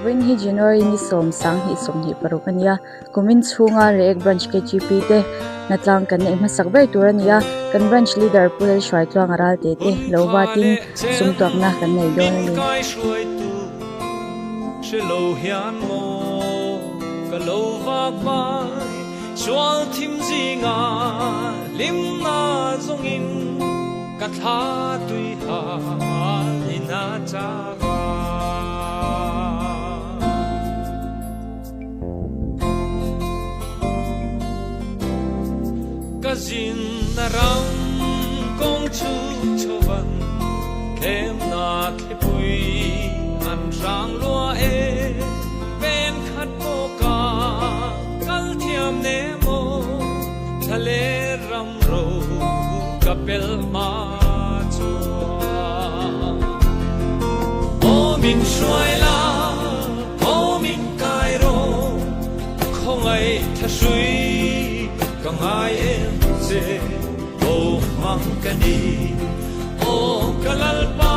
Vawiin hi January ni sawm sanghnih 26 a ni a, kumin chhunga Reiek Branch KGP te hnatlang kan neih hmasak ber tur a ni a, kan Branch Leader Pu Lalhruaitluanga Ralte te lo vatin sumtuakna kan nei dawn a ni. Ka thla tui hal in a chak a. Ka zin na ram kawng chhuk chhovan thlemna thlipui an hrang lua e. Pen khat pawka kal thiam ne maw thla leh ram Ro ka pel hma chuan Aw min hruai la, aw min kai rawh, khawngaih tha hrui ka ngai em che, aw hmang ka ni, aw ka Lalpa,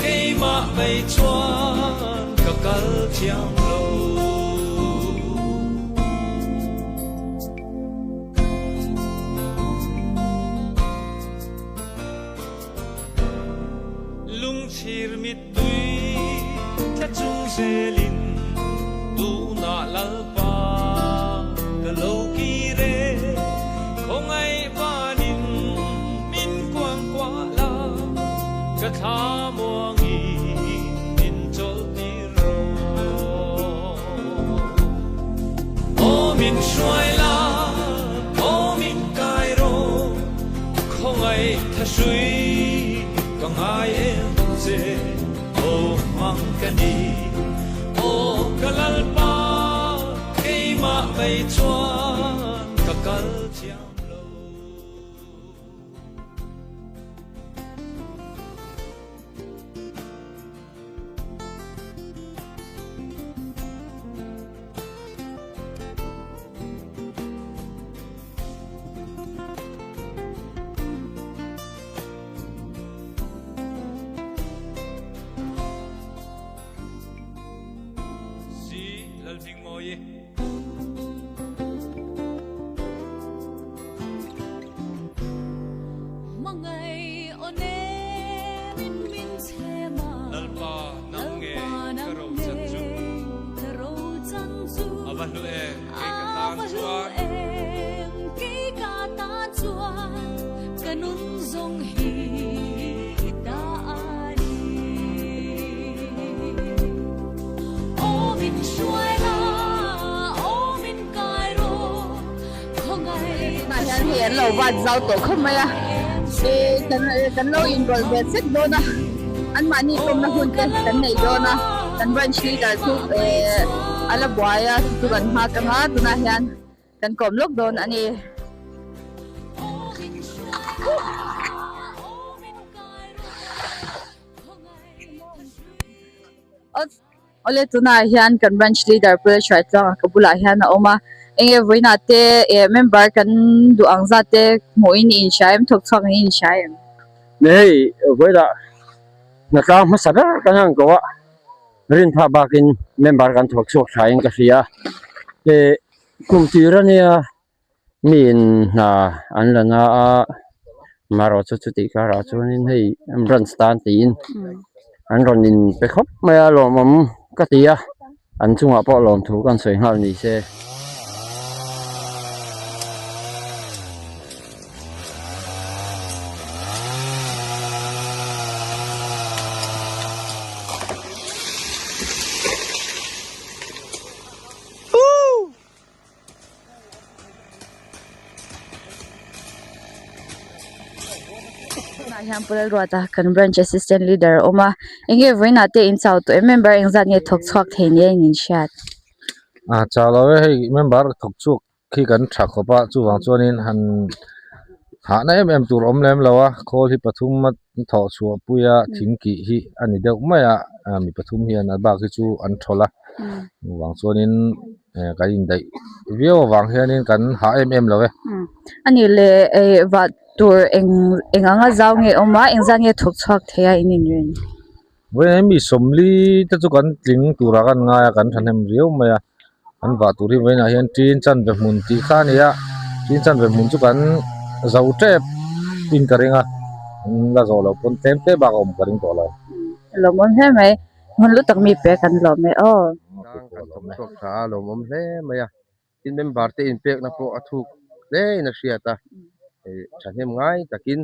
keimah mai chuan ka kal thiam lo. Lungchhir mittui tla chung zelin tunah Lalpa ka lo kir e, khawngaih vanin min kuang kuah la, ka thla muangin min chawlh tir rawh. Aw min hruai la, aw min kai rawh, khawngaih tha hrui ka ngai em che, aw hmang ka ni, aw ka Lalpa, keimah mai chuan ka kal thiam lo. Si Lalhmingmawii. Lalpa nang nge ka ro chan chu A va hlu em kei ka tan chuan. Tunah hian hei an lo vat zau tawh khawp mai a, ih kan kan lo inrawlh ve sek dawn a, anmahni pawmna hun te kan nei dawn a, kan branch leader chu eh a la buai a chu kan nghak ang a, tunah hian kan kawm lawk dawn a ni. Awle tunah hian kan branch leader Pu Lalhruaitluanga ka bulah hian a awm a, enge vawiinah te eh member kan duh ang zat te hmuhin i inhria em thawk chhuak in i inhria em? Ni hei vawiinah hnatlang hmasa ber kan han ko a, rinphah bakin member kan thawk chhuak tha in ka hria eh kum tir ania Mi in hna an la na a marawh chu chutih karah chuanin hei branch tan tiin an rawn in pe khawp mai a lawmawm ka ti a an chungah pawh lawmthu kan sawi nghal ni se. Tunah hian Pu Lalruata kan branch assistant leader a awm a enge vawiinah te in chau tawh em member engzat nge thawk chhuak thei nia in inhriat. A chau lo e hei member thawk chhuak khi kan tha khawp a chuvang chuanin han hahna em em tur awm lem lo a khawl hi pathum a thawh chhuah pui a thing kih hi a ni deuh mai a mi pathum hian a bak hi chu an thawl a chuvang chuanin. Eh kan indaih viau avang hianin kan hah em em lo e. A nih leh eh vah tur eng eng anga zau nge awm a eng zat nge thawk chhuak thei a in inrin? Vawiin mi sawmli te chu kan tling turah kan ngai a kan thahnem riau mai a an vah tur hi vawiinah hian tin chanve hmun tih kha a ni a tin chanve hmun chu kan zo tep in ka ring a an la zawh loh pawn tlem te bak a awm ka ring tawh lo. Lawmawm hle mai hmun lu tak mi pe kan lawm e aw. Kan thawk chhuak tha a lawmawm hle mai a. Tin member te inpekna pawh a thuk hle in a hriat a, thahnem ngai takin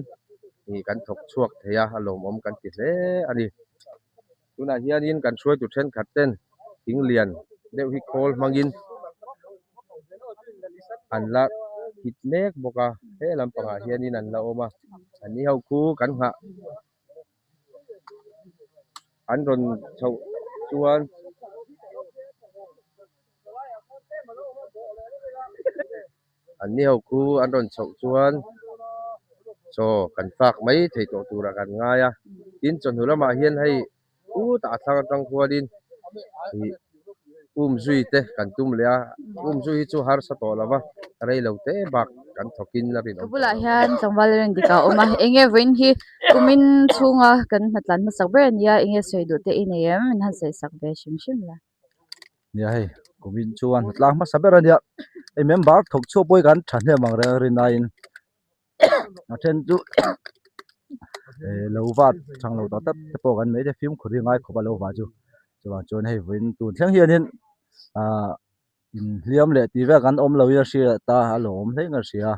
kan thawk chhuak thei a, a lawmawm kan ti hle a ni. Tunah hianin kan hruaitu thenkhat ten thing lian deuh hi khawl hmangin an la hit mek bawk a, he lampangah hianin an la awm a, an ni ho khu kan nghah an rawn chhoh chuan. An ni ho khu an rawn chhoh chuan chaw kan fak mai thei tawh turah kan ngai a, tin chawhnu lamah hian hei khutah a thlang atang khuanin ih um zui te kan tum leh a, um zui hi chu harsa tawh lo va rei lo te bak kan thawkin a rinawm Ka tawh bulah lo. hian tlangval rindik a awm a, enge vawiin hi kumin chhunga kan hnatlan hmasak ber a nia, enge sawi duh te i nei em? Min han sawi sak ve hrim hrim la. Nia hei kumin chuan tlang hmasa ber a nia hei member thawk chhuak pawh hi kan thahnem ang reng a rin aiin a then chu eh lo vat chang lo tak tak te pawh kan nei te fimkhur hi a ngai khawp a lo va chu chuvang chuan hei vawiin tun thleng hianin ah inhliam leh tih vel kan awm lo hi a hriat a a lawm hle in ka hria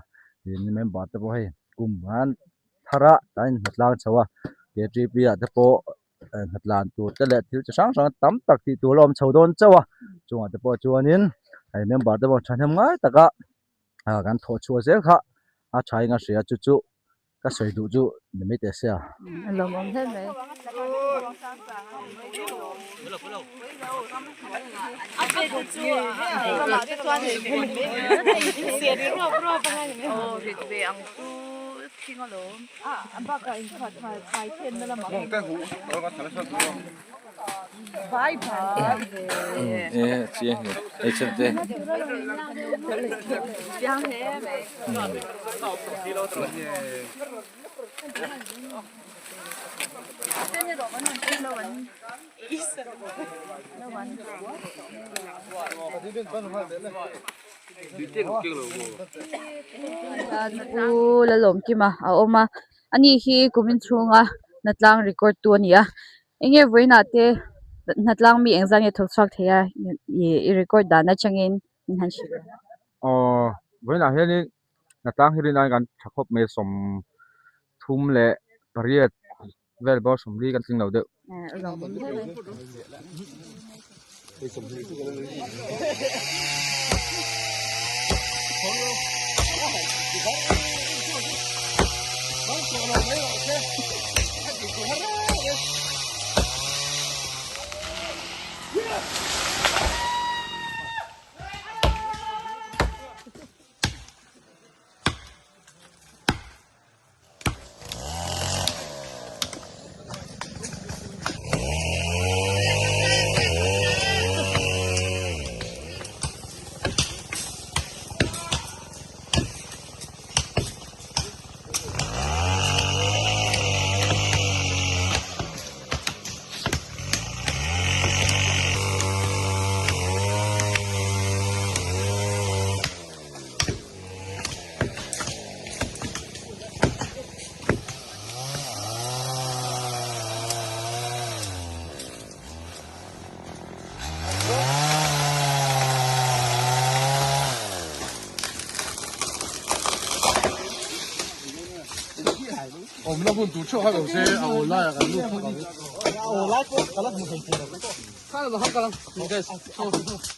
tin member te pawh hei kum an thar a an inhmatlang chho a K T P ah te pawh. hnatlan tur te leh thil chi hrang hrang tam tak tih tur a awm chho dawn chauh a chungah te pawh chuanin hei member te pawh thahnem ngai taka ah kan thawh chhuah zel kha a tha in a hria chu chu ka sawi duh chu ni mai teh sia. A lawmawm hle mai. Pu Lalawmkima a awm a ani hi kumin chhunga hnatlang record tu a ni a enge vawiinah te hnatlang mi engzah nge thawk chhuak thei a ih i record dan atangin min han hrilh a. Aw vawiinah hianin hnatlang hi rin aiin kan tha khawp mai a 38 vel bawr 40 kan tling lo deuh.